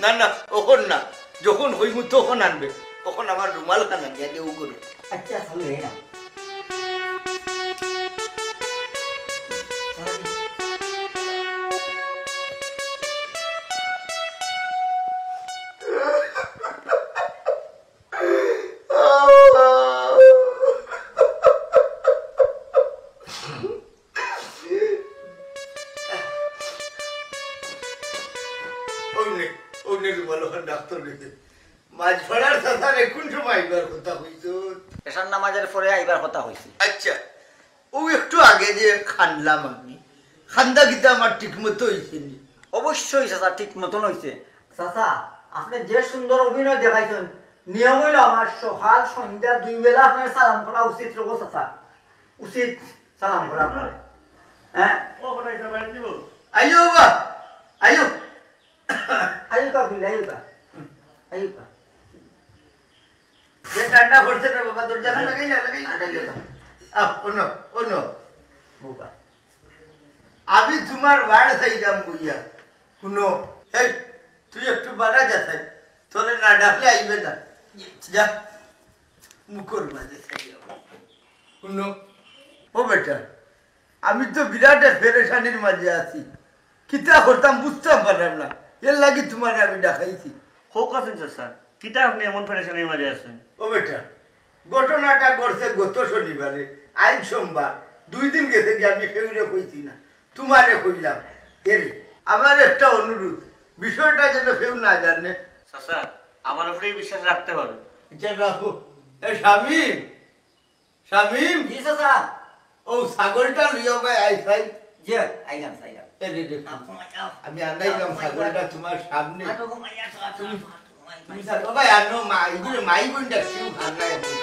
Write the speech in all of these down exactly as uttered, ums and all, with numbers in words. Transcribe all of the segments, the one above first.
না, না, অখন না, যখন কইমু তখন আনবে। অখন আমার রুমাল খান আনিয়া দেও গরু। আচ্ছা, চলো, এই না। অউ নে, অউ নে রুমাল অখান ডাক্তর গেছে। মাঝপাড়ার চাচারে কুন সময় আইবার কথা কইছো? এশার নামাজের পরে আইবার কথা কইছি। আচ্ছা, অউ একটু আগে যে কানলাম আমি, কান্দা কিতা আমার ঠিক মতো অইছে নি? অবশ্যই চাচা, ঠিক মতন অইছে। চাচা, আপনে যে সুন্দর অভিনয় দেখাইছইন, নিয়ম অইলো আমার সকাল সন্ধ্যা দুই বেলা আপনার সালাম করা উচিত রবো চাচা, উচিত সালাম করা আপনার। হ্যাঁ? ও, কোথায় যাবে? আইও বা, আইও। আইও কা, আইও কা। হুম, আইও কা। যে ঠান্ডা পড়ছে না বাবা, দরজা খান লাগাই না, লাগাই না, লাগাই না। আহ, অনো, অনো। বাবা। আমি তুমার বাড়ি চাইলাম বইয়া। হুনো, এই, তুই একটু বাড়া যা চাই। তোরে না ডাকলে আইবে না। যা। মুখর মাঝে চাইলাম। হুনো, ও বেটা, আমি তো বিরাট এক পেরেশানির মাঝে আছি, কিতা করতাম বুঝতাম পারলাম না, এর লাগি তুমারে আমি ডাকাইছি। কউক্কা চাচা, কিতা আপনে এমন পেরেশানির মাঝে আছইন? ও বেটা, ঘটনাটা ঘটছে গত শনিবারে, আইজ সোমবার, দুই দিন গেছে গিয়া আমি কেউরে কইছি না, তুমারে কইলাম। এরে, আমার একটা অনুরোধ, বিষয়টা যেন কেউ না জানে। চাচা, আমার উপরে বিশ্বাস রাখতে পারো। আচ্ছা, রাখো। এ শামীম, শামীম। জি চাচা। ও ছাগলটা লইয়া ভাই আই চাই। জি, আইলাম, আইলাম। এ রে রে। আও, ঘুমাই যাও। আমি আনাইলাম আও, ঘুমাই ছাগলটা যাও। তুমার সামনে। আও, ঘুমাই যাও, আও, তুমি, আও, ঘুমাই তুমি যাও। ছাগল ভাই আনো মা, এগুলো মাই বোন ডাকছি, ও ভাগ নাই এখন।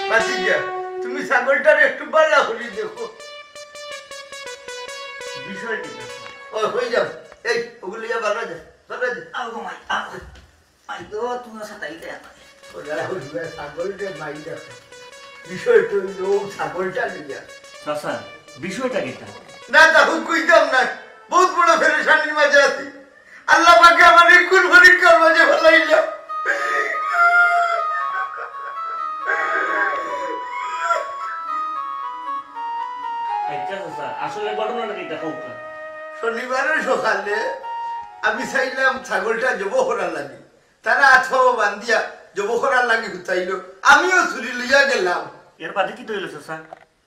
বাদ দিয়া, তুমি ছাগলটার একটু বালা করি দেখো। বিষয় কি চাচা? ও, হয়ে যাও। এই, ওগুলো লইয়া বালা যা, বালা যা। আও, ঘুমাই, আও। আই তো, তুমার সাথে আইলে আমারে। ওরা হুজুরে ছাগলরে মাই দেখো। বিষয় তো অইলো ছাগলটা লইয়া। চাচা, বিষয়টা কিতা? না, তা হুক কইতাম না। বহুত বড় পেরেশানির মাঝে আছি। আল্লাহ পাকে আমারে কুন পরীক্ষার মাঝে ফালাইলা। আচ্ছা চাচা, আসলে ঘটনাটা কিতা কউক্কা? শনিবারের সকালে আমি চাইলাম ছাগলটা জবো করার লাগি। তারা আত পাও বান্ধিয়া জবো করার লাগি হুতাইলো। আমিও ছুরি লইয়া গেলাম। এর বাদে কিতা অইলো চাচা?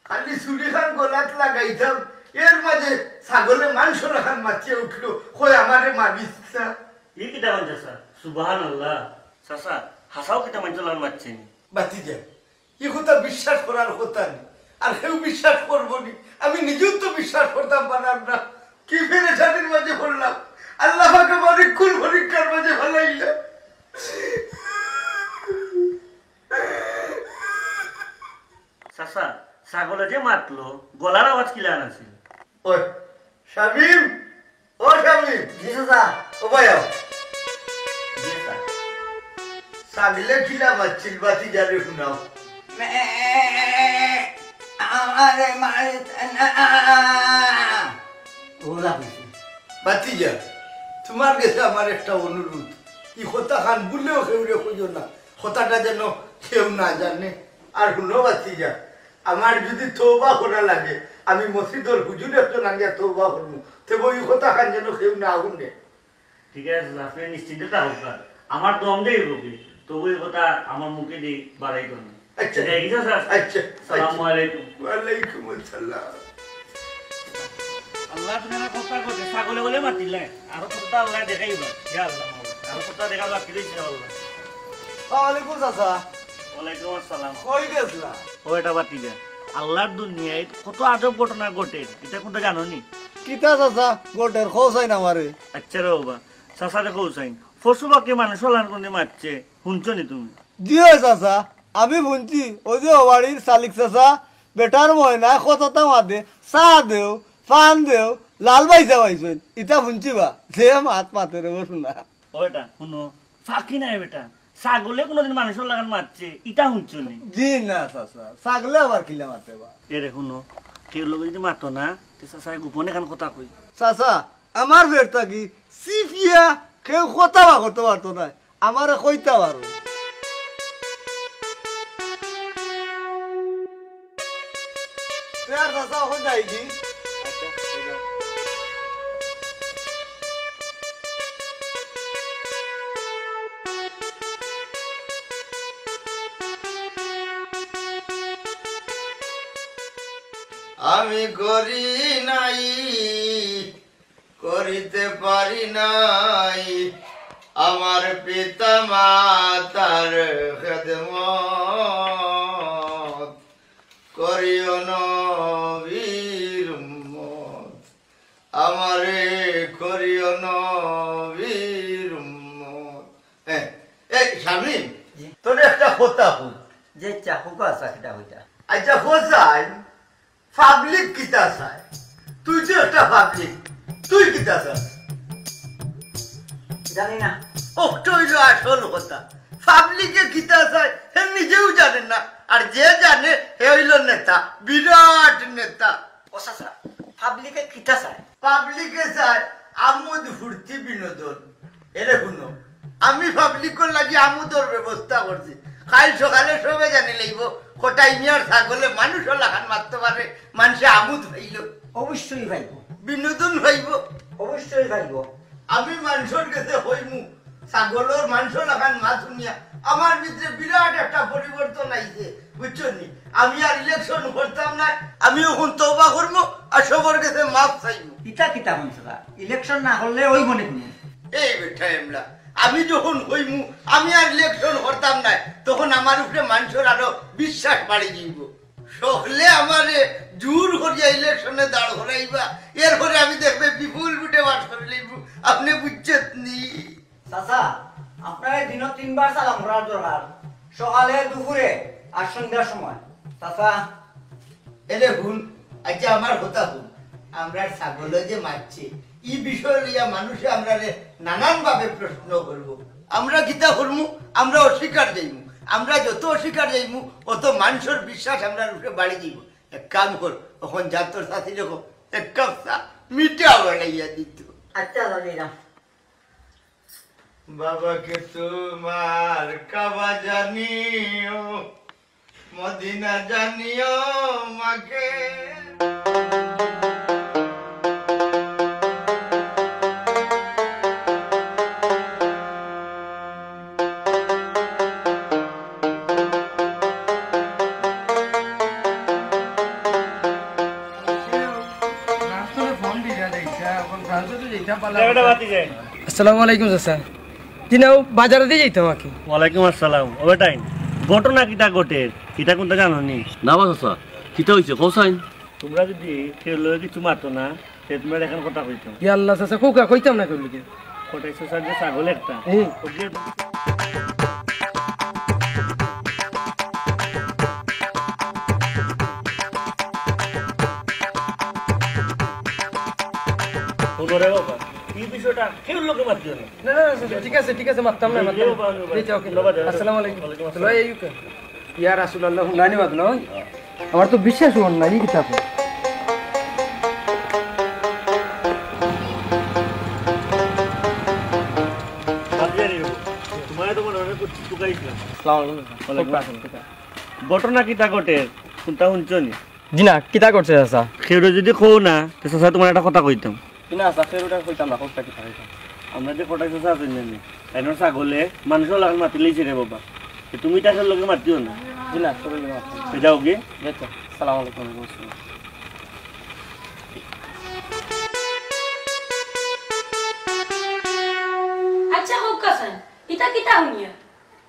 খালি ছুরি খান গলাত লাগাইতাম, এর মাঝে ছাগলে মাংস রাখান মাতিয়া উঠলো, কয়, "আমারে মারিস না।" ই কিতা কইন চাচা? সুবহানাল্লাহ। চাচা, হাছাউ কিতা মাংস লাখান মাতছে নি? বাতিজা, ই কথা বিশ্বাস করার কথা নি, আর কেউ বিশ্বাস করবো নি। আমি নিজেও তো বিশ্বাস করতাম পারলাম না, কি পেরেশানির মাঝে পড়লাম। আল্লাহ পাকে আমারে কোন পরীক্ষার মাঝে ফালাইলা। চাচা, ছাগলে যে মাতলো, গলার আওয়াজ কিলান আছিল? ওই, শামিম, ও শামিম। জি চাচা। ও ভাই, আও। জি চাচা। ছাগলে কিলা মাতছিল, বাতিজারে হুনাও। মে, আমারে মারিস না। ওরা কইছে। বাতিজা, তুমার গেছে আমার একটা অনুরোধ, ই কথা খান ভুলেও কেউরে কইও না, কথাটা যেন কেউ না জানে। আর হুনো বাতিজা, আমার যদি তওবা করা লাগে, আমি মসজিদর হুজুর একজন আনিয়া তওবা করমু, তবে ই কথা খান যেন কেউ না হুনে। ঠিক আছে, আপনে নিশ্চিন্তে থাকউক্কা। আমার দম দেই হবে, তবু ই কথা আমার মুখে দিয়ে বাড়াইতো না। আচ্ছা। ঠিক আছে, স্যার? আচ্ছা, সালামু আচ্ছা। আলাইকুম। ওয়ালাইকুম আসসালাম। আল্লাহ, তুমি আমার কথা কইতে ছাগলে বলে মাতিলে, আরো কতটা আল্লাহ দেখাইবা। ইয়া আল্লাহ, আরো কতটা দেখা বাকি রইছে, ইয়া আল্লাহ। ওয়ালাইকুম চাচা। ওয়ালাইকুম আসসালাম। কই গেছলা? ও এটা বাদ দিয়া। আল্লাহর দুনিয়ায় কত আজব ঘটনা ঘটে, এটা কোনটা জানো নি? কিতা চাচা ঘটের, কও চাইন আমারে। আচ্ছা রে বাবা, চাচারে কও চাইন। পশু পাখি মানুষ অলান কোনদিন মারছে, হুনছো নি তুমি? জি অয় চাচা, আমি হুনছি, ওই যে ও বাড়ির সালিক চাচা, বেটার ময়নায় কততা মাতে, চা দেও, পান দেও, লাল বাইজা পাইছইন, ইতা হুনছি বা, যে মাত মাতে রে বসু না। ও বেটা, হুনো, ফাঁকি নাই বেটা, ছাগলে কোনোদিন মানুষর লাখান মারছে, ইতা হুনছো নি? জি না চাচা, ছাগলে আবার কিলা মাতে বা? এরে হুনো, কেউর লগে যদি মাতো না, তে চাচায় গোপনে খান কথা কই। চাচা, আমার পেট থাকি চিপিয়া কেউ কথা বা কইতো পারতো নায়, আমারে কইতা পারো। তে আর চাচা, অখন যাই কি? আমি করি নাই, করিতে পারি নাই আমার পিতা মাতার খেদমত। করিও নবীর উম্মত, আমারে করিও নবীর উম্মত। এ, এই শামীম, জি। তোরে একটা কথা কই। যে চা হুকা আছে সেটা হইতা। আচ্ছা, হোসাইন, পাবলিক কিতা চায়? তুই তো একটা পাবলিক, তুই কিতা চাস? জানি না। ওটা হইল আসল কথা। পাবলিকে কিতা চায়, হে নিজেও জানে না। আর যে জানে, হে হইল নেতা, বিরাট নেতা। ও চাচা, পাবলিকে কিতা চায়? পাবলিকে চায় আমোদ ফুর্তি বিনোদন। এরে হুনো, আমি পাবলিকর লাগি আমোদর ব্যবস্থা করছি। কাইল সকালে সবে জানি লইব, কটাই মিয়ার ছাগলে মানুষর লাখান মাততো পারে, মানষে আমোদ পাইল। অবশ্যই পাইব। বিনোদন পাইব। অবশ্যই পাইব। আমি মানষর গেছে কইমু, ছাগলর মানষর লাখান মাত হুনিয়া আমার ভিতরে বিরাট একটা পরিবর্তন আইছে, বুঝছো নি? আমি আর ইলেকশন করতাম না, আমি অখন তওবা করমু আর সবর গেছে মাফ চাইমু। ইতা কিতা কইন চাচা? ইলেকশন না করলে অইবো নি কুনু? এই বেটা এমলা, আমি যখন কইমু আমি আর ইলেকশন করতাম না, তখন আমার উপরে মানষর আরো বিশ্বাস বাড়ি যাইব। সকলে আমারে জোর করিয়া ইলেকশনে দাঁড় করাইবা, এরপরে আমি দেখবে বিপুল ভোটে পাস করি লইব। আপনি বুঝছেন নি? চাচা, আপনারে দিনো তিনবার সালাম করার দরকার, সকালে, দুপুরে আর সন্ধ্যার সময়। চাচা। এরে হুন, আচ্ছা আমার কথা হুন, আমরার ছাগলে যে মারছে, ই বিষয় লইয়া মানষে আমরারে নানান ভাবে প্রশ্ন করব। আমরা কিতা করমু? আমরা অস্বীকার যাইমু। আমরা যত অস্বীকার যাইমু, অত মানষর বিশ্বাস আমরার উপরে বাড়ি যাইব। এক কাম কর, অখন যা তোর সাথী দেখো, এক কাপ চা মিঠা বানাইয়া দিত। আচ্ছা, যাইরাম। বাবাকে তোমার কাবা জানিও, মদিনা জানিও মাকে। আসসালামু আলাইকুম চাচা। জি না, ও বাজারেদি যাইতাম আর কি। ওয়ালাইকুম আসসালাম। ও বেটাইন, ঘটনা কিতা ঘটের? কিতা কুনতা জানো নি? না বা চাচা, কিতা অইছে? কও চাইন। তুমরা যুদি কেউর লগে কিছু মাতো না, তে তুমরারে একখান কথা কইতাম। ইয়া আল্লাহ চাচা, কউক্কা, কইতাম না কেউর লগে। কটাই চাচার যে ছাগল একটা, হুম। হুনো রে বাবা, ই বিষয়টা কেউর লগে মাতিও না। না, না, না, ঠিক আছে, ঠিক আছে, মাততাম না, মাততাম না। এই যাও, ওকে। ধন্যবাদ, ধন্যবাদ। আসসালামু আলাইকুম। ওয়ালাইকুম আসসালাম। ইয়া রাসূলুল্লাহ, হুনানি মাত নয়। আমার তো বিশ্বাস অর না, ই কিতা কয়। তোমারে তো মনে হয় করছি, তুকাইছিলাম। আসসালামু আলাইকুম। ওয়ালাইকুম আসসালাম। ঘটনা কিতা ঘটের? কুনতা হুনছো নি? জি না, কিতা ঘটছে চাচা? কেউরে যুদি কও না, তে চাচা তুমারে একটা কথা কইতাম। জি না, চাচা, কেউরে কইতাম না, কউক্কা কিতা কইতাম। আমরা যে কটাই চাচা আছইন না নি, তাইনর ছাগলে মানষর লাখান মাতিলাইছে রে বাবা। তে তুমি তাইনর লগে মাতিও না। জি না, কেউর লগে মাততাম না। তে যাও গি। জি আচ্ছা, সালাম আলাইকুম। ওয়ালাইকুম আসসালাম। আচ্ছা, কউক্কা চাইন, ইতা কিতা হুনিয়ার?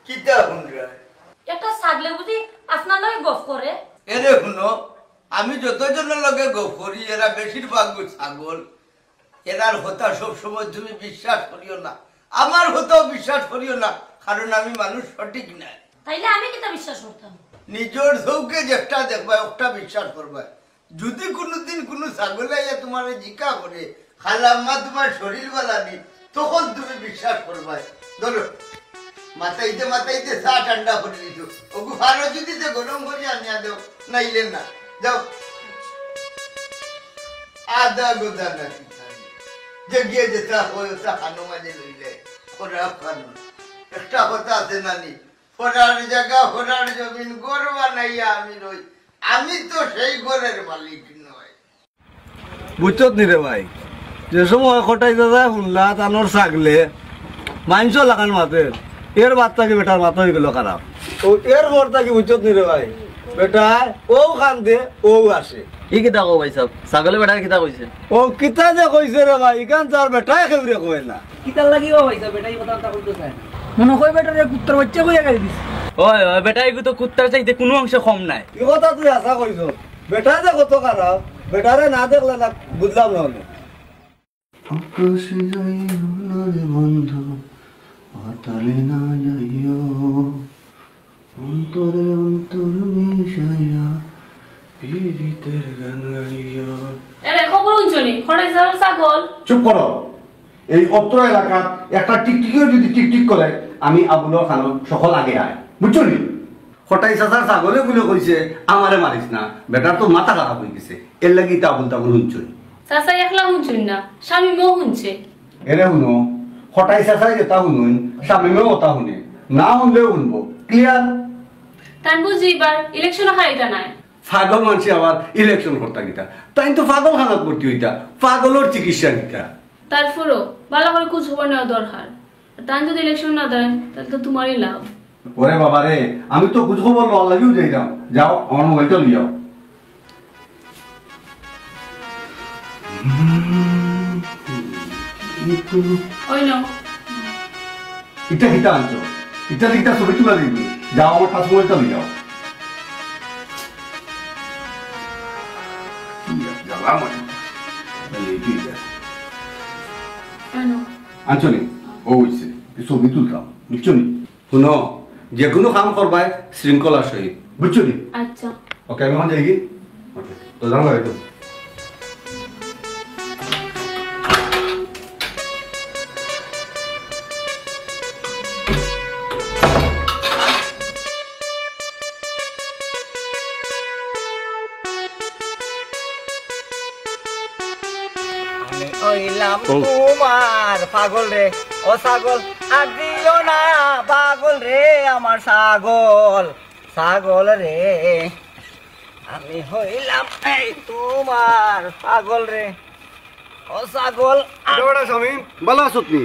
কিতা হুনরায়? একটা ছাগলে বুঝি আপনার লগে গফ করে? এরে হুনো, আমি যতজনর লগে গফ করি, এরা বেশিরভাগ ছাগল। এরার কথা সব সময় তুমি বিশ্বাস করিও না, আমার কথাও বিশ্বাস করিও না, কারণ আমি মানুষ সঠিক নায়। তাইলে আমি কিতা বিশ্বাস করতাম? নিজর চউখে যেটা দেখবায়, ওটা বিশ্বাস করবায়। যুদি কুনুদিন কুনু ছাগলে আইয়া তুমারে জিকা করে, "খালা আম্মা, তুমার শরীর বালা নি?" তখন তুমি বিশ্বাস করবায়। ধরো, মাতাইতে মাতাইতে চা ঠান্ডা করি দিছো। ওগু ফারো যুদি তে গরম করি আনিয়া দেও, নাইলে না। যাও। আদা গোদা না কি খাই। যে গিয়ে যেতা কয়, ওতা কানো মাঝে লইলে, ওরা কানো। একটা কথা আছে নানি, ফরার জাগা, ফরার জমিন, ঘর বানাইয়া আমি রই। আমি তো সেই ঘরের মালিক নয়। বুঝছত নি রে ভাই, যে সময় কটাই দাদা হুনলা তানর ছাগলে মাইনষর লাখান মাতের, এর বাদ থাকি বেটার মাথা অইগেলো খারাপ। ও এর পর থাকি বুঝছত নি রে ভাই, বেটায় অউ কান্দে, অউ আসে। ই কিতা কও ভাইসাব? ছাগলে বেটারে কিতা কইছে? ও কিতা যে কইছে রে ভাই, ইখান তো আর বেটায় কেউরে কয় না। কিতার লাগি ও ভাইসাব, বেটায় ই কথাবার্তা কইতো চায় না? মনো কয় বেটারে কুত্তার বাইচ্চা কইয়া গালি দিছে। ওই, ওই, বেটায় ইগু তো কুত্তার চাইতে কুনু অংশে কম নায়। ই কথা তুই হাছা কইছস। বেটায় যে কত খারাপ, বেটারে না দেখলে না বুঝলাম না অনে। আকাশে যাইও না রে বন্ধু, পাতালে না যাইও, অন্তরে অন্তর মিশাইয়া পিরিতের গান গাইও। এরে, খবর হুনছো নি? কটাই চাচার ছাগল। চুপ করো। এই অত্র এলাকাত একটা টিকটিকিও যদি টিকটিক করে, আমি আবুলর কানো সকল আগে আয়। বুঝছো নি? কটাই চাচার ছাগলে বুলে কইছে, "আমারে মারিস না।" বেটার তো মাথা খারাপ অইগেছে। এরলাগি ইতা আবুল তাবুল হুনছইন। চাচা একলা হুনছইন না, শামিমেও হুনছে। এরে হুনো, কটাই চাচায় যেতা হুনইন, শামিমেও ওতা হুনে। না হুনলেও হুনবো। Clear? তাইন বুঝি ইবার ইলেকশনো খাড়াইতা নায়। পাগল মানষে আবার ইলেকশন করতা কিতা? তাইন তো পাগলখানাত ভর্তি অইতা, পাগলর চিকিৎসা নিতা। তারপরও ভালা করি খোঁজ খবর নেওয়া দরকার। আর তাইন যদি ইলেকশন না দেন, তাইলে তো তুমারই লাভ। ওরে বাবা রে, আমি তো খোঁজ খবর লওয়ার লাগিউ যাইরাম। যাও, আমার মোবাইলটা লইয়াও। ওই নাও। ইটা কিতা আনছো? ইটা দি কিতা ছবি তুলা দিবি? যাও, আমার touch মোবাইলটা লইয়াও। কি আর জ্বালা আমার। এই, এই, এই, এই। ওই নাও। আনছো নি? ও অইছে। এই ছবি তুলতাম। বুঝছো নি? হুনো, যেকুনু কাম করবায় শৃঙ্খলার সহিত, বুঝছো নি? আচ্ছা। ওকে, আমি অখন যাইগি। ওকে, তো জানো একদম। আমি অইলাম ও। তুমার পাগল রে, ও ছাগল, আর দিও না পাগল রে, আমার ছাগল, ছাগল রে। আমি অইলাম এই তুমার পাগল রে, ও ছাগল। কিতা বেটা শামিম, ভালা আছত নি?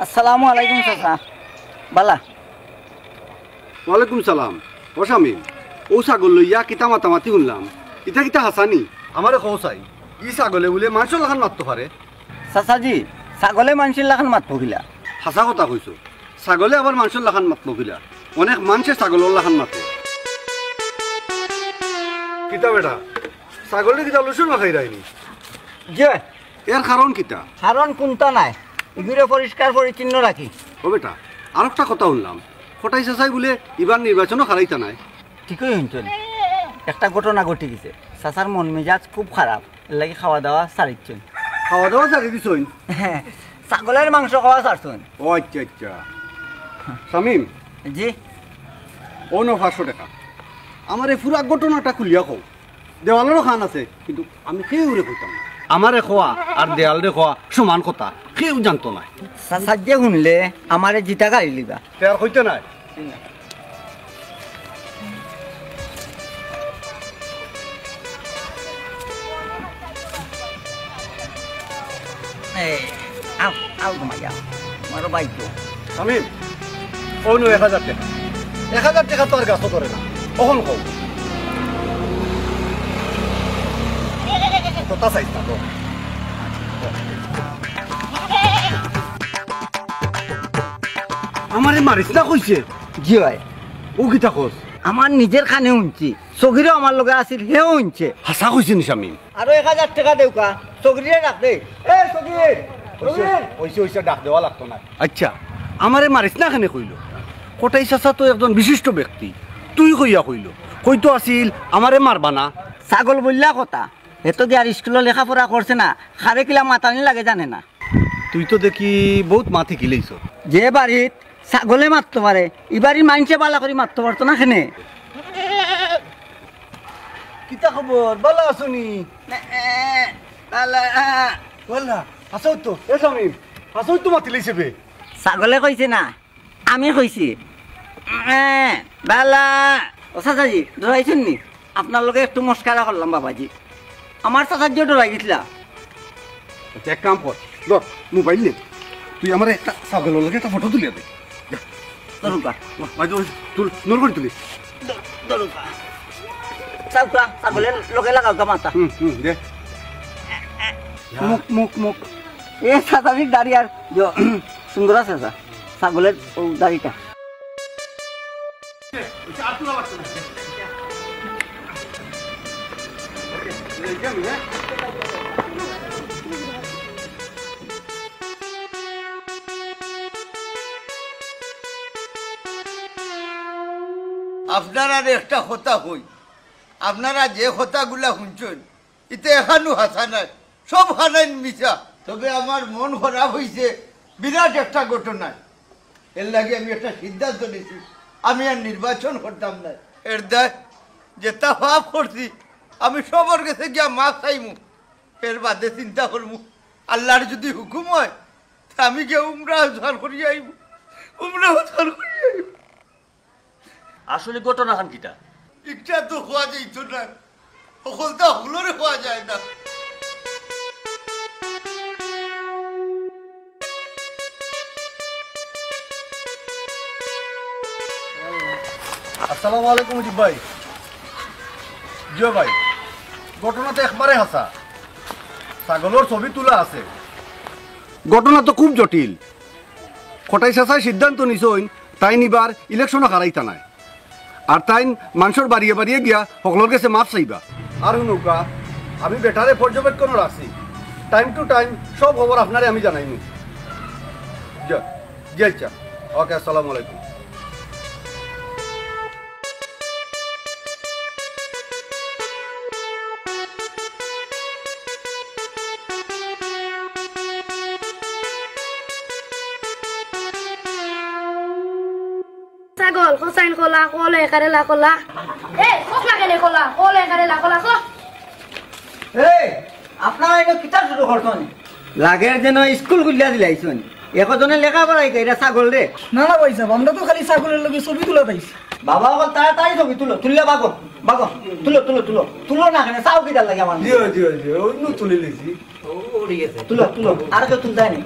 আসসালামু আলাইকুম চাচা, ভালা। ওয়ালাইকুম সালাম। ও শামিম, অউ ছাগল লইয়া কিতা মাতামাতি হুনলাম, ইতা কিতা হাছা নি? আমারে কও চাই, ই ছাগলে বুলে মানষর লাখান মাততো পারে? চাচাজি, ছাগলে মানষর লাখান মাতবো কিলা? হাছা কথা কইছো, ছাগলে আবার মানষর লাখান মাতবো কিলা? অনেক মানষে ছাগলর লাখান মাতে। কিতা বেটা, ছাগলরে কিতা লুচুর মাখাই রাইনি? জি। এর কারণ কিতা? কারণ কুন্তা নাই, ইগুরে পরিষ্কার পরিচ্ছন্ন রাখি। ও বেটা, আরোকটা কথা হুনলাম, কটাই চাচায় বুলে ইবার নির্বাচনো খাড়াইতা নায়। ঠিকই হুনছইন, একটা ঘটনা ঘটি গেছে, চাচার মন মেজাজ খুব খারাপ, এরলাগি খাওয়া দাওয়া ছাড়িছইন। খাওয়া দাওয়া ছাড়ি দিছইন? ছাগলর মাংস খাওয়া ছাড়ছইন। ও আইচ্ছা, আইচ্ছা। শামিম। জি। অউ নেও পাঁচশো টেকা। আমারে পুরা ঘটনাটা খুলিয়া কও। দেওয়ালরও কান আছে, কিন্তু আমি কেউরে কইতাম না। আমারে কওয়া আর দেওয়ালরে কওয়া সমান কথা, কেউ জানতো নায়। চাচায় যে হুনলে আমারে জিতা গাড়ি লিবা। তে আর কইতে নায়। এই, আও, আও ঘুমাই যাও। আমার ভাই তো। শামিম, অউ নেও এক হাজার টেকা। এক হাজার টেকা তো আর গাছো ধরে না। অখন কও। কথা চাইছ না তো। আমারে মারিছ না কইছে? জি ভাই। অউ কিতা কছ? আমার নিজর কানে হুনছি, সগিরও আমার লগে আছিল, হেও হুনছে। হাছা কইছে নি শামিম? আরো এক হাজার টেকা দেউক্কা, সগিররে ডাক দে। এ সগির, অইছে, সগির। অইছে, অইছে, ডাক দেওয়া লাগতো নায়। আইচ্ছা, আমারে মারিছ না কেনে কইলো? কটাই চাচা তো একজন বিশিষ্ট ব্যক্তি, তুই কইয়া কইলো। কইতো আছিল, আমারে মারবা না। ছাগল বইল্লা কথা, হে তো গিয়া আর ইস্কুলো লেখাপড়া করছে না, কারে কিলা মাতানি লাগে জানে না। তুই তো দেখি বউত মাত হিকিলাইছস। যে বাড়িত ছাগলে মাততো পারে, ই বাড়ির মাইনষে ভালা করি মাততো পারতো না কেনে? কিতা খবর? ভালা আছো নি? ভালা। ভালা। হাছাউ তো, এ শামিম, হাছাউ তো মাতিলিছে বে। ছাগলে কইছে না, আমি কইছি। এ, বালা। ও চাচাজি, ডরাইছইন নি? আপনার লগে একটু মস্করা করলাম বাবাজি। আমার চাচাজিও ডরাই গেছিলা। আচ্ছা, এক কাম কর, ধর, মোবাইল নে, তুই আমারে একটা ছাগলর লগে একটা ফটো তুলিয়া দে। যা। ধরুকা। ভাই, তুই তুল, নড় করি তুলিস। ধরুকা। চাউকা, ছাগলর লগে লাগাউকা মাথা। হুম, হুম, দে। মুখ, মুখ, মুখ। এ চাচাজির দাড়ি আর জ-, সুন্দর আছে চাচা। ছাগলর অউ দাড়িটা। আপনারারে একটা কথা কই, আপনারা যে কথাগুলা হুনছইন, ইতা একখানও হাছা নায়, সবখানাইন মিছা। তবে আমার মন খারাপ অইছে বিরাট একটা ঘটনায়। এরলাগি আমি একটা সিদ্ধান্ত নিছি, আমি আর নির্বাচন করতাম নায়। এরদায় যেতা পাপ করছি, আমি সবর গেছে গিয়া মাফ চাইমু। এর বাদে চিন্তা করমু, আল্লার যুদি হুকুম অয়, তে আমি গিয়া উমরা হজ করি আইমু, উমরা হজ করি আইমু। আসলে ঘটনাখান কিতা? ইটা তো কওয়া যাইতো না, হকলতা হকলরে কওয়া যায় না। আসসালামু আলাইকুম মুজিব ভাই। জি ভাই, ঘটনা তো একবারে হাছা। ছাগলর ছবি তুলা আছে। ঘটনা তো খুব জটিল। কটাই চাচায় সিদ্ধান্ত নিছইন, তাইন ইবার ইলেকশনো খাড়াইতা নায়। আর তাইন মানষর বাড়িয়ে বাড়িয়ে গিয়া হকলর গেছে মাফ চাইবা। আর হুনউক্কা, আমি বেটারে পর্যবেক্ষণো রাখছি। Time to time সব খবর আপনারে আমি জানাইমু। জি, জি আচ্ছা। ওকে, আসসালামু আলাইকুম। ছাগল, হোসাইন কলা, কলে কারেলা কলা। এই, খোক লাগে রে কলা, কলে কারেলা কলা, খোক। এই, আপনারা ইনো কিতা শুরু করছইন? লাগের যেন স্কুল খুলিয়া দিলাইছইন। একজনে লেখাপড়া শিখাইরা ছাগলরে। না, না ভাইসাব, আমরা তো খালি ছাগলর লগে ছবি তুলাত আইছি। বাবা, অকল তাড়াতাড়ি ছবি তুলো, তুলিয়া বাগো, বাগো, তুলো, তুলো, তুলো, তুলো না কেনে, চাও কিতার লাগি আমার? দিও, দিও, দিও, অইন্য তুলিলিছি। তুলো, তুলো, আর কেউ তুলতায় নি।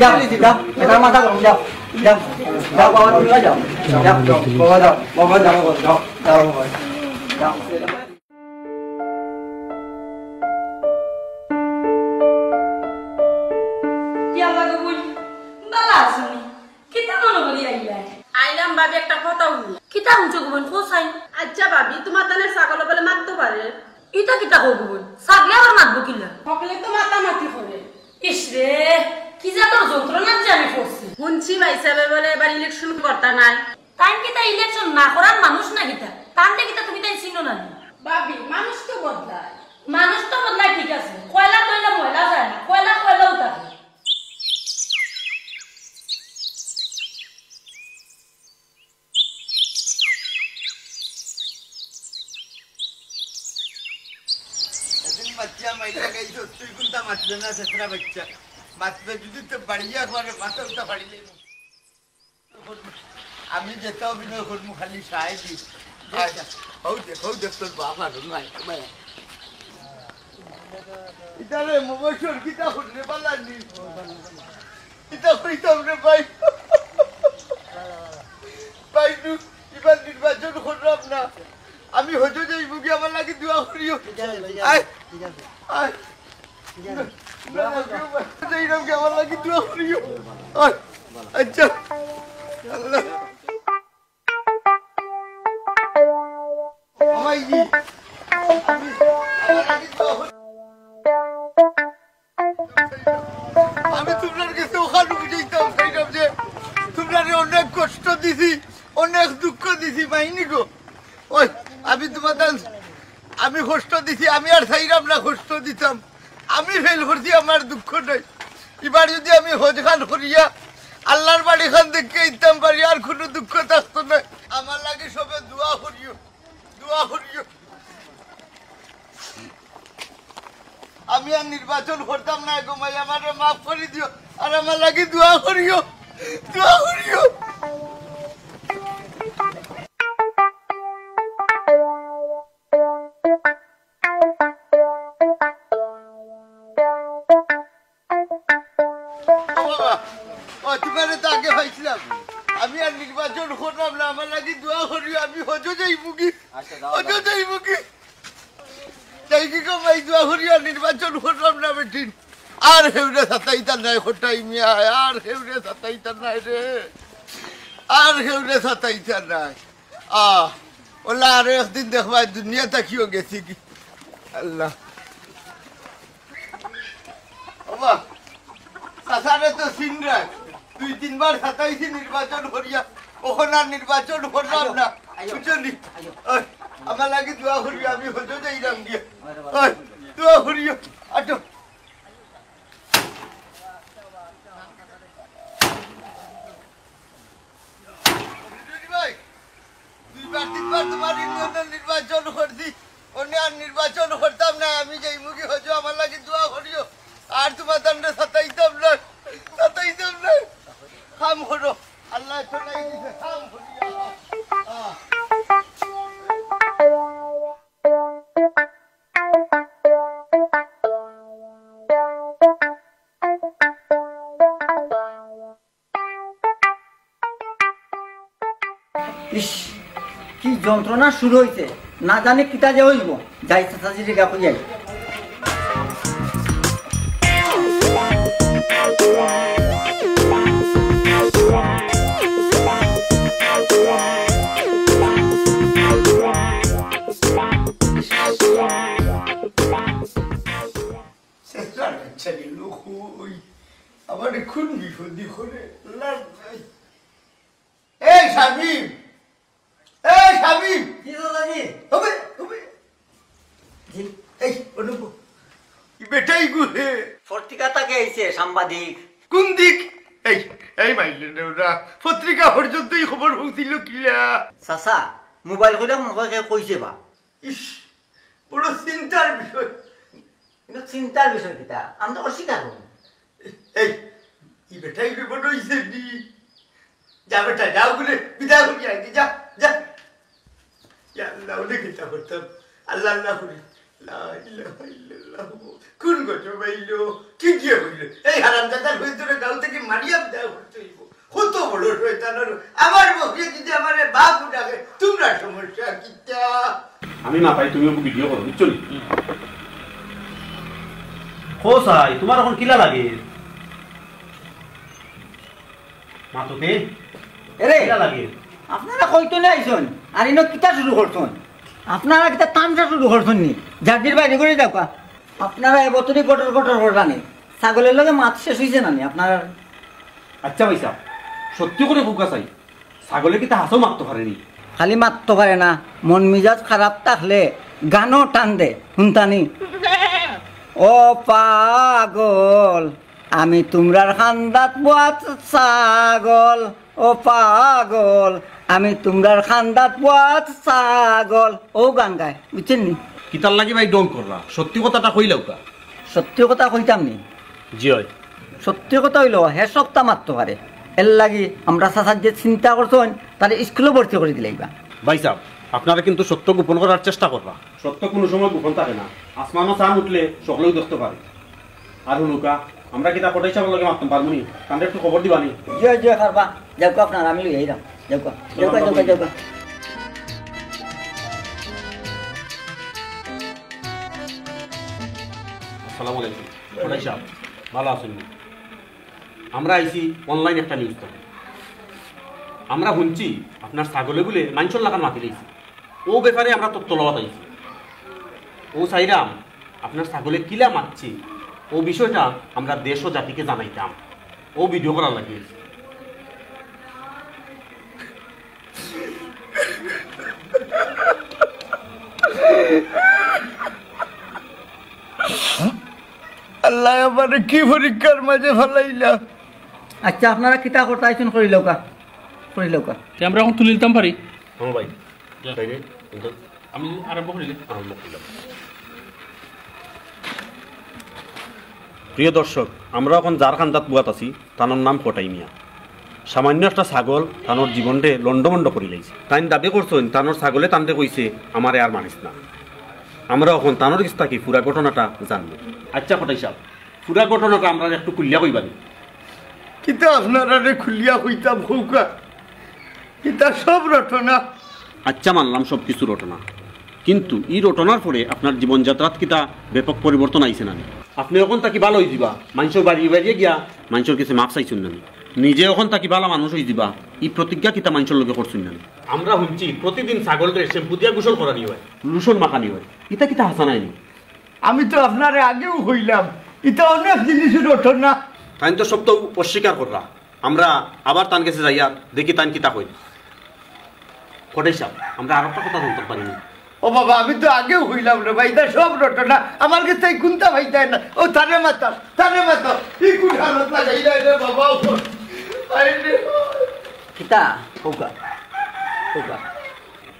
যাও, যাও, এটা মাথা গরম, যাও, যাও, যাও বাবা, তুমি যাও, যাও, যাও, বাবা যাও, বাবা যাও, যাও, যাও বাবা, যাও। কিতা বাবা গো বইন, বালা আছো নি? কিতা মনো করি আইলায়? আইলাম ভাবি, একটা কথা হুনি। কিতা হুনছো গো বইন, কও চাইন। আচ্ছা ভাবি, তুমার তানে ছাগলে বুলে মাততো পারে? ইতা কিতা কও গো বইন? ছাগলে আবার মাতবো কিলা? হকলে তো মাতামাতি করে। ইস রে, কি জাতর যন্ত্রণাত যে আমি পড়ছি। হুনছি ভাইসাবে বুলে এবার ইলেকশন করতা নায়। তাইন কিতা ইলেকশন না করার মানুষ না কিতা? তানরে কিতা তুমি তাইন চিনো না নি? ভাবি, মানুষ তো বদলায়। মানুষ তো বদলায়, ঠিক আছে, কয়লা তো অইলে ময়লা যায় না, কয়লা কয়লাউ থাকে। এদিন বাচ্চা মাইরা গাইছো, তুই কুনটা মাতলে না, ছেত্রা বাচ্চা। মাতবে যদি তো বাড়িয়া একবারে মাথা উঠা ফাড়ি লইব। আমি যেটা অভিনয় করমু খালি সায় দি। আচ্ছা, হউ দেখ, হউ দেখ তোর বাবা, নাই, নাই। ইতারে মোবাইল কিতা করলে বালানি? ইতা কইতাম রে ভাই। ভাই, নু, এবার নির্বাচন করলাম না। আমি হজো যাইমু গি, আমার লাগি দোয়া করিও। ঠিক আছে, ঠিক আছে, আয়। ঠিক আছে। আয়। ঠিক আছে। না, না, কেউ ভাই, যাইলাম গি, আমার লাগি দোয়া করিও। আয়। আচ্ছা। আল্লাহ। আমার ই, আমি, আমার লাগি দোয়া করিও। মাইনি গো, ওই, আমি তোমার দান, আমি কষ্ট দিছি, আমি আর চাইরাম না কষ্ট দিতাম। আমি ফেল করছি, আমার দুঃখ নাই। এবার যদি আমি হজ খান করিয়া আল্লাহর বাড়ি খান দেখে দিতাম পারি, আর কোনো দুঃখ থাকতো না। আমার লাগি সবে দোয়া করিও, দোয়া করিও। আমি আর নির্বাচন করতাম না গো মাই, আমারে মাফ করি দিও, আর আমার লাগি দোয়া করিও, দোয়া করিও। ও বাবা, ও তোমারে তো আগে পাইছিলাম। আমি আর নির্বাচন করলাম না, আমার লাগি দোয়া করিও, আমি হজো যাইমুগি। আচ্ছা, যাও, হজো যাও। যাইমুগি। তাই কি কমাই দোয়া করিও, আর নির্বাচন করলাম না বেটিন। আর হেউরে সাতাইতা নাই, খোটাই মিয়া, আর হেউরে সাতাইতা নাই রে, আর হেউরে সাতাইতা নাই। আহ, ওলা আরো একদিন দেখবায়, দুনিয়া থাকিও গেছি কি। আল্লাহ। বাবা, চাচারে তো চিনরায়, দুই তিনবার সাতাইছি নির্বাচন করিয়া, অখন আর নির্বাচন করলাম না। আইও, বুঝছো নি? আইও। ওই, আমার লাগি দোয়া করিও, আমি হজো যাইরাম গিয়া। আরে বাবা। ওই, দোয়া করিও। আটো। বিজয় ভাই, দুইবার তিনবার তোমার ইউনিয়নের নির্বাচন করছি, অনে আর নির্বাচন করতাম না। আমি যাইমুগি হজো, আমার লাগি দোয়া করিও। আর তোমার তানরে সাতাইতাম না, সাতাইতাম না। কাম করো, আল্লাহ তো নাই দিছে, কাম করিয়া। আহ। ইস, কি যন্ত্রণা শুরু হইছে, না জানি কিতা যে হইব। যাই চাচাজিরে গা কই যাই। শেষটা ইচ্ছা গেল কই? আবার এখন বিপদে করে লাভ নাই। এই শামিম, এই শামিম। জি দাদাজি। হবে, হবে। জি। এই অনুপ, ই বেটাই গুহে। পত্রিকা তাকে আইছে সাংবাদিক। কোন দিক? এই, এই মাইলে নেওরা। পত্রিকা পর্যন্ত এই খবর পৌঁছিল কিলা? চাচা, মোবাইল করে মনে হয় কেউ কইছে বা। ইস, বড় চিন্তার বিষয়। কিন্তু চিন্তার বিষয় কিতা? আমরা অস্বীকার করব। এই, ই বেটাই বিপদ হইছে নি? যা বেটা, যাও বলে বিদায় করি আইনি, যা, যা। ইয়া আল্লাহ, ওরে কিতা করতাম? আল্লাহ, আল্লাহ করি। লা ইলাহা ইল্লাল্লাহ। কোন গজব আইলো? কি দিয়ে হইলো? এই হারামজাদার হয়ে তোরা গাঁও থেকে মারিয়া বিদায় করতে হইব। কত বড় শয়তান হলো। আমার বউকে যদি আমারে বাপ ডাকে, তোমরা সমস্যা কিতা? আমি না পাই, তুমি ওকে ভিডিও করো, বুঝছো নি? কও চাই, তোমার এখন কিলা লাগে? মাততে এরে, কিলা লাগে? আপনারা কইতো না আইছন, আর ইনো কিতা শুরু করছন? আপনারা কিতা তামশা শুরু করছন নি? জাতির বাইরে করে দেখবা। আপনারা এবতরি গটর গটর করে রানি। ছাগলের লগে মাত শেষ হইছে না নি আপনারা? আচ্ছা ভাই সাহেব, সত্যি করে কউক্কা চাই, ছাগলে কিতা হাছাউ মাততো পারে নি? খালি মাততো পারে না, মন মিজাজ খারাপ থাকলে গানও টান দে, হুনতানি। ও পাগল, আমি তুমরার খান্দাত বওয়াত ছাগল, ও পাগল, আমি তুমরার খান্দাত বওয়াত ছাগল। ও গান গায়, বুঝছইন নি? কিতার লাগি ভাই ঢং কররা? সত্যি কথাটা কইলাউক্কা। সত্যি কথা কইতাম নি? জি অয়। সত্যি কথা অইলো, হে সবতা মাততো পারে। এরলাগি আমরার চাচায় যে চিন্তা করছইন, তারে স্কুলো ভর্তি করি দিলাইবা। ভাই সাহেব, আপনারা কিন্তু সত্য গোপন করার চেষ্টা কররা। সত্য কুনু সময় গোপন থাকে না। আসমানো চান উঠলে সকলেউ দেখতো পারে। আর হুনউক্কা, আমরা কিতা কটাই সাবর লগে মাততাম পারমু নি? তানরে একটু খবর দিবা নি? জি অয়, জি অয়, পারবা। যাউক্কা আপনারা, আমি লই আইরাম। যাউক্কা, যাউক্কা, যাউক্কা, যাউক্কা। আসসালামু আলাইকুম। কটাই সাব, ভালা আছইন নি? আমরা আইছি online একটা news থাকি। আমরা হুনছি আপনার ছাগলে বুলে মাইনষর লাখান মাতিলাইছে। অউ ব্যাপারে আমরা তথ্য লওয়াত আইছি। অউ চাইরাম আপনার ছাগলে কিলা মাতছে, অউ বিষয়টা আমরা দেশ ও জাতিকে জানাইতাম। অউ ভিডিও করার লাগি আইছি। আল্লাহ আমারে কি পরীক্ষার মাঝে ফালাইলা। আচ্ছা, আপনারা কিতা করতাইছইন করিলাউক্কা, করিলাউক্কা। তে আমরা অখন তুলিলতাম পারি? হ্যাঁ ভাই, তাইলে কিন্তু আমি আরম্ভ করিলে? আরম্ভ করিলাম। প্রিয় দর্শক, আমরা অখন যার কান্দাত বওয়াত আছি, তানর নাম কটাই মিয়া। সামান্য একটা ছাগল তানর জীবনরে লন্ডভন্ড করিলাইছে। তাইন দাবি করছইন, তানর ছাগলে তানরে কইছে, "আমারে আর মারিস না।" আমরা অখন তানর গেছ থাকি পুরা ঘটনাটা জানমু। আচ্ছা কটাই সাব, পুরা ঘটনাটা আমরারে একটু খুলিয়া কইবা নি? কিতা আপনারারে খুলিয়া কইতাম কউক্কা? ইতা সব রটনা। আচ্ছা, মানলাম সব কিছু রটনা, কিন্তু ই রটনার পরে আপনার জীবনযাত্রাত কিতা ব্যাপক পরিবর্তন আইছে না নি? আপনে অখন থাকি ভালা অইযিবা, মানষর বাড়িয়ে বাড়িয়ে গিয়া মানষর গেছে মাফ চাইছইন না নি? নিজে অখন থাকি ভালা মানুষ অইযিবা, ই প্রতিজ্ঞা কিতা মানষর লগে করছইন না নি? আমরা হুনছি প্রতিদিন ছাগলরে শ্যাম্পু দিয়া গোসল করানি অয়, লোশন মাখানি অয়, ইতা কিতা হাছা নায় নি? আমি তো আপনারে আগেউ কইলাম, ইতা অনেক জিনিস রটনা। তাইন তো সবতা অস্বীকার কররা। আমরা আবার তান গেছে যাইয়া দেখি তাইন কিতা কইন। কটাই সাব, আমরা আরোকটা কথা জানতাম পারি নি? ও বাবা, আমি তো আগেউ কইলাম রে ভাই, ইতা সব রটনা। আমার গেছ থাকি কুন্তা পাইতায় না। ও তারে মাতাও, তারে মাতাও। ই কুন হালত লাগাইলা রে বাবা। আরে রে। কিতা? কউক্কা, কউক্কা।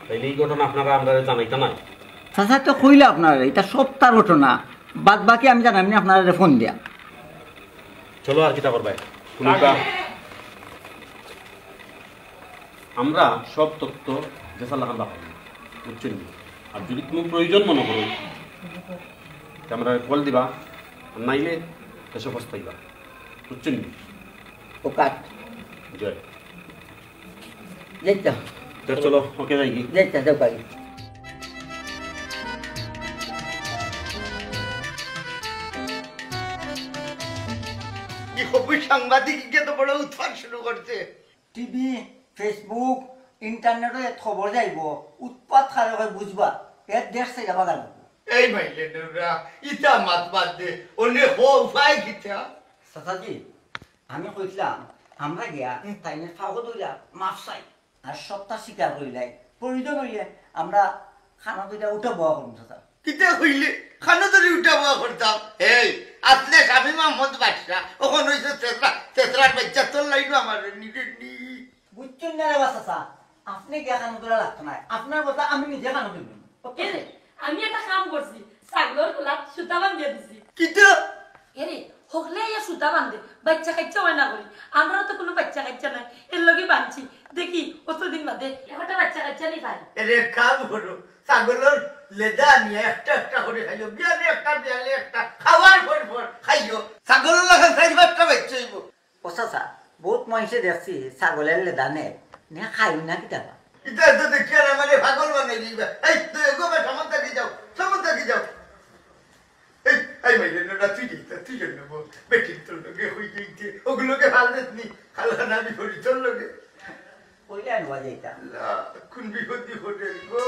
তাইলে ই ঘটনা আপনারা আমরারে জানাইতা নায়? চাচা তো কইলা আপনারে, ইতা সবতা রটনা। বাদ বাকি আমি জানাইমু নে আপনারে ফোন দিয়া। চলো, আর কিতা করবায়? আমরা সব তথ্য যেছা লাখান পাইমু, বুঝছইন নি? আর যুদি কুনু প্রয়োজন মনো করো, তে আমরারে কল দিবা, আর নাইলে দেশো পস্তাইবা, বুঝছইন নি? ও কাট। জয়। যাইতা। তে চলো, ওকে যাই কি? যাইতা, যাও কাকি। কি খবর সাংবাদিক, ইগে তো বড় উৎপাত শুরু করছে। টিভি, Facebook, ইন্টারনেটো এত খবর যাইবো, উৎপাত কারে কয় বুঝবা, এর দেশ ছাড়িয়া ভাগা লাগবো। এই মাইলে ডোরা, ইতা মাত বাদ দে, অনে হ উপায় কিতা? চাচাজি, আমি কইছিলাম, আমরা গিয়া হুম। তাইনের পাও ধরিয়া মাফ চাই, আর সবতা স্বীকার করিলাই, প্রয়োজন অইলে আমরা কানো ধরিয়া উঠা বওয়া করমু চাচা। কিতা কইলে? কানো ধরি উঠা বওয়া করতাম? এই, আছলে শামীম আহমদ বাদশা, অখন অইছে ছেছরা, ছেছরার বাইচ্চা, তোর লাইনও আমার নিরে নি। বুঝছইন না রে বা চাচা, আপনে গিয়া কানো ধরা লাগতো নায়, আপনার কথা আমি নিজে কানো ধরমু। এরে, আমি একটা কাম করছি, ছাগলর গলাত সুতা বান্ধিয়া দিছি। কিতা? এরে, হকলে ইয়া সুতা বান্ধে, বাইচ্চা কাইচ্চা অয় না করি। আমরারও তো কুনু বাইচ্চা কাইচ্চা নাই, এর লাগি বানছি। দেখি, অতদিন বাদে একটা বাইচ্চা কাইচ্চা নি পাই। এরে, এক কাম করো, ছাগলর লেদা আনিয়া একটা একটা করি খাইও, বিয়ানে একটা, বিয়ানে একটা, খাওয়ার পর পর খাইও। ছাগলর লাখান চাইর পাঁচটা বাইচ্চা অইবো। ও চাচা, বউত মানষে দেখছি ছাগলর লেদা নে, নে খাইও না কিতা বা? ইতা তো দেখিয়া আমারে পাগল বানাই দিবা। এই, তুই এগো বা সামন থাকি যাও, সামন থাকি যাও। এই, এই মাইরে না, তুই যাইতা, তুই যাই না বল। বেটিন তোর লগে অই যাইতে, অগুর লগে ফাল দেস নি, ফাল খানা আমি করি তোর লগে। কইলে আনবা যাইতা। লা, কোন বিপদ বিপদে গো।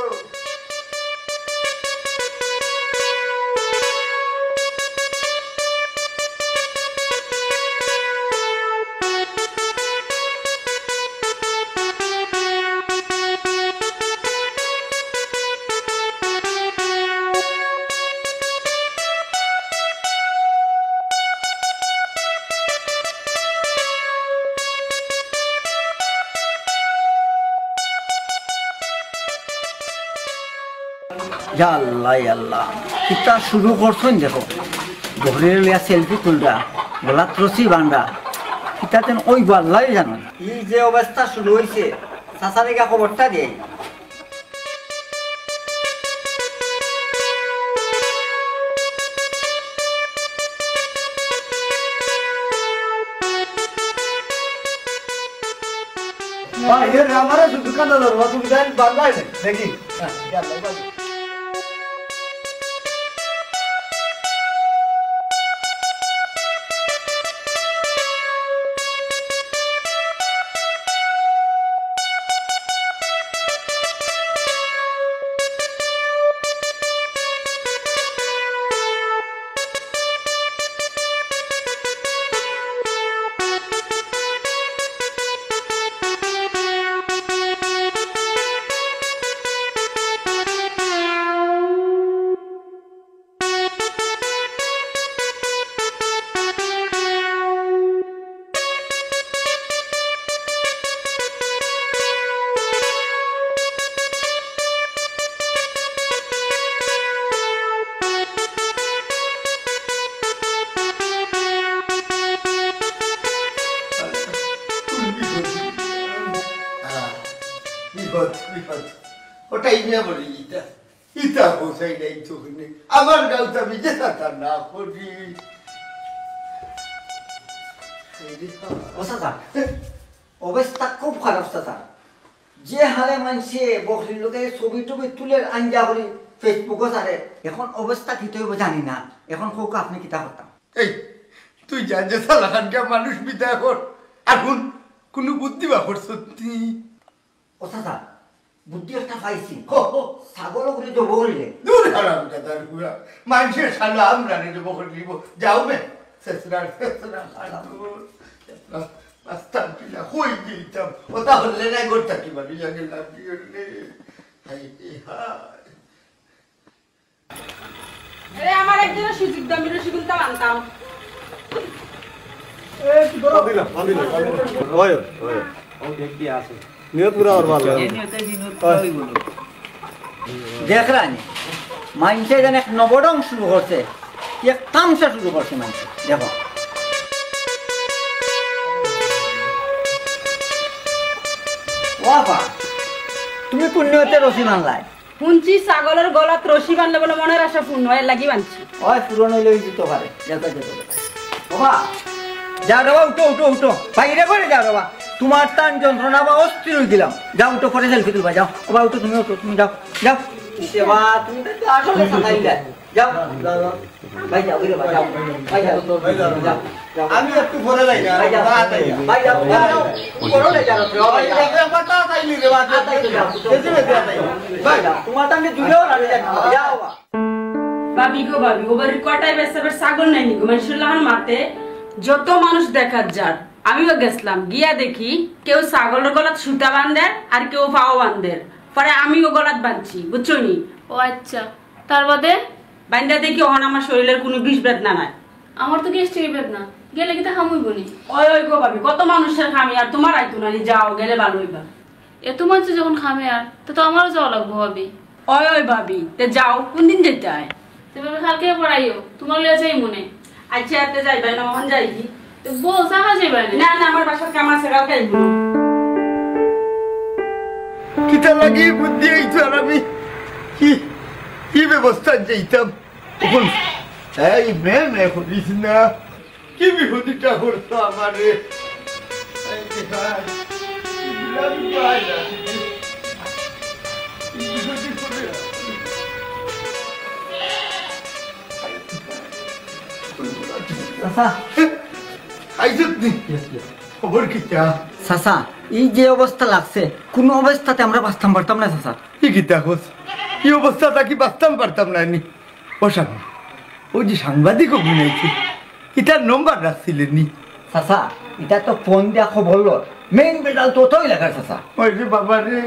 ইয়া আল্লাহ, ইয়া আল্লাহ, কিতা শুরু করছইন দেখো। বহরে লইয়া সেলফি তুলরা, গলাত রশি বান্ধা, কিতা যেন অইবো আল্লায় জানইন। ই যে অবস্থা শুরু অইছে, চাচারে গিয়া খবরটা দেই। ভাই, এর আমারে শুধু কান্না ধরবো, তুমি জানি বাংলায় নেই, দেখি। হ্যাঁ, গেল, গেল। বিপদ, বিপদ। ওটাই নিয়ে বলি ইটা। ইটা হোসাই নাই তো হুনে। আমার গাউত আমি যে কথা না করি। এই রে বাবা। ও চাচা, অবস্থা খুব খারাপ চাচা। যে হারে মানষে বকরির লগে ছবি টবি তুলের আঞ্জা করি Facebook-ও ছাড়ে, এখন অবস্থা কিতা অইবো জানি না। এখন কউক্কা আপনে কিতা করতা? এই, তুই যা যে চালাখানকে মানুষ বিদায় কর। আর হুন, কুনু বুদ্ধি বার করছত নি? ও চাচা, বুদ্ধি একটা পাইছি। হো, হো। ছাগল ওগুলো জবো করিলে। দূর হারামজাদার পুয়া। মানষে শালা আমরারে জবো করি নিবো। যাও বে। শেষরা, শেষরা, শালা। মাস্তান পিলা, কই দিতাম? ও তাহলে না করতা কি বাড়ি লাগে লাভ দিয়ে রে। হায় রে হায়। আরে, আমার একজনের সুযোগ দাও, আমি রসগোল্লা আনতাম। ওই, ওই, ওই। নিয়ত পুরা ওর ভালো। দেখরানি, মানষে যেন এক নবরং শুরু করছে, এক তামশা শুরু করছে মানষে। দেখো। ও আপা, তুমি কোন নিয়তে রশি বানলায়? হুনছি ছাগলর গলাত রশি বানলে বলে মনের আশা পূর্ণ অয়, এর লাগি বানছি। অয়, পূরণ অইলে অইযিতো পারে। যাও, যাও, যাও, যাও। বাবা, যাও রে বাবা, উঠো, উঠো, উঠো। বাইরে করে যাও রে বাবা। তুমার টান যন্ত্রণা বা অস্থির অই গেলাম। যাও, উঠো, পরে selfie তুলবা, যাও। বাবা, উঠো, তুমি উঠো, তুমি যাও, যাও। ইসে বা, তুমি তো আসলে সাতাইলা। যাও, যাও, যাও। ভাই যাও, ওই রে ভাই যাও। ভাই যাও, যাও, যাও। আমি একটু পরে যাই না। ভাই যাও, ভাই যাও, ভাই যাও। পরে যাই যাও। ভাই যাও। একবার তো তাই নিলে, ভাই। আর তাই তো যাও। বেশি বেশি আর তাই। ভাই যাও। তোমার তো আমি জুড়েও রাখি যাই না। যাও। ভাবি গো ভাবি, ও বাড়ির কটাই বেশ আবার ছাগল নাই নি গো? মানুষের লাহান মাতে যত মানুষ দেখার যার। আমিও গেছলাম, গিয়া দেখি কেউ ছাগলের গলাত সুতা বান্ধের আর কেউ পাও বান্ধের। পরে আমিও গলাত বাঁধছি, বুঝছো নি? ও আচ্ছা, তার বাদে? বান্ধা দেখি অখন আমার শরীরের কোনো বিষ বেদনা নাই। আমার তো গ্যাস্ট্রিক বেদনা, গেলে কিতা হামুইবো নি? ওই, ওই গো ভাবি, কত মানুষের খামি আর তোমার আইতো না নি, যাও, গেলে ভালো অইবা। এত মানুষ যখন খামে আর, তে তো আমারও যাওয়া লাগবো ভাবি। ওই, ওই ভাবি, তে যাও, কোন দিন যাইতায়? তে ভাবি কালকে পড়াইও, তোমার লইয়া যাইমুনে। আচ্ছা, তে যাইবায় না, অখন যাই কি? তে বউ, চা খাওয়া যাইবায় না? না, না, আমার বাসার কাম আছে, কালকে আইবো। কিতা লাগি বুদ্ধি অইতো আর আমি কি, কি ব্যবস্থা যাইতাম? অখন এই মে মে করিস না। কি বিপদটা করছো আমারে? এই যে ভাই, বিরাট ভাই, এই বিপদে পড়ে আছি। চাচা। আইছত নি? Yes, yes। খবর কিতা? চাচা, এই যে অবস্থা লাগছে, কোন অবস্থাতে আমরা বাঁচতাম পারতাম না, চাচা। ই কিতা কস? ই অবস্থা থাকি বাঁচতাম পারতাম না নি? ও সামনে, ওই যে সাংবাদিক অভিনয়, ইটার নম্বর রাখছিলে নি? চাচা, ইটা তো ফোন দিয়া খবর লর। মেইন বেজাল তো ওটাই লাগার, চাচা। ওই রে বাবা রে,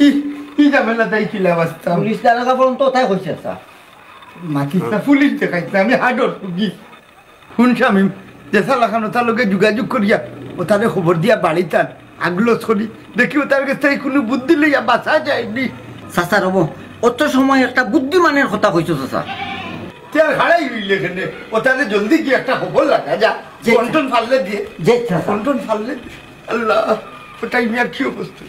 ই, ই ঝামেলা তাই কিলা বাঁচতাম? পুলিশ দারোগা পর্যন্ত ওটাই কইছে, চাচা। মাতিস না, পুলিশ দেখাইস না, আমি হার্টর রুগী। হুন শামিম, যে চালাখান ওটার লগে যোগাযোগ করিয়া, ওটারে খবর দিয়া বাড়িত আন, আগলস করি, দেখি ওটার গেছ থাকি কুনু বুদ্ধি লইয়া বাঁচা যায় নি। চাচা রব, অত সময় একটা বুদ্ধিমানের কথা কইছো চাচা। তে আর হারাই রইলে কেনে, ওটারে জলদি গিয়া একটা খবর লাগা যা। জি। ফোন টোন ফাললে দিয়ে। জি, চাচা। ফোন টোন ফাললে দিয়ে। আল্লাহ, ওটাই মিয়ার কি অবস্থা?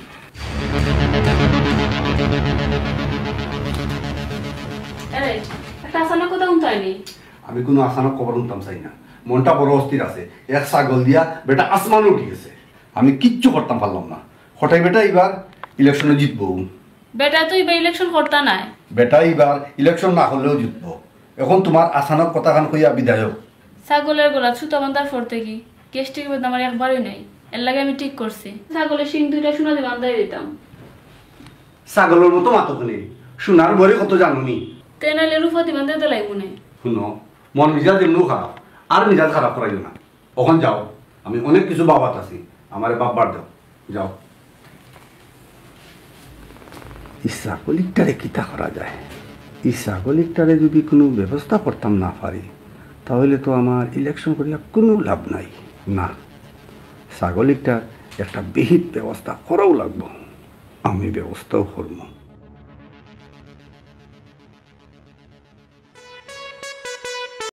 এই, একটা আচানক কথা হুনতায় নি? আমি কুনু আচানক খবর হুনতাম চাই না। মনটা বড় অস্থির আছে। এক ছাগল দিয়া বেটা আসমানো উঠি গেছে। আমি কিচ্ছু করতাম পারলাম না। কটাই বেটা ইবার ইলেকশনো জিতবো। বেটা তো ইবার ইলেকশন করতা নায়। বেটা ইবার ইলেকশন না করলেও জিতবো। এখন তোমার আচানক কথাখান কইয়া বিদায় হও। ছাগলের গলাত সুতা বান্ধার পর থাকি গ্যাস্ট্রিক বেদনা আমার একবারই নাই। এর লাগি আমি ঠিক করছি, ছাগলের শিং দুইটা সোনা দি বান্ধাই দিতাম। ছাগলের মতো মাতো কেনে? সোনার ভরি কত জানো নি? তে নাইলে রূপা দি বান্ধাই দিলাইমুনে। হুনো, মন মিজাজ এমনেউ খারাপ, আর মিজাজ খারাপ করাইও না। অখন যাও, আমি অনেক কিছু ভাবাত আছি, আমারে ভাববার দেও, যাও। ই ছাগলিকটারে কিতা করা যায়? ই ছাগলিকটারে যদি কুনু ব্যবস্থা করতাম না পারি, তাহলে তো আমার ইলেকশন করিয়া কুনু লাভ নাই। না, ছাগলিকটার একটা বিহিত ব্যবস্থা করাউ লাগবো। আমি ব্যবস্থাউ করমু।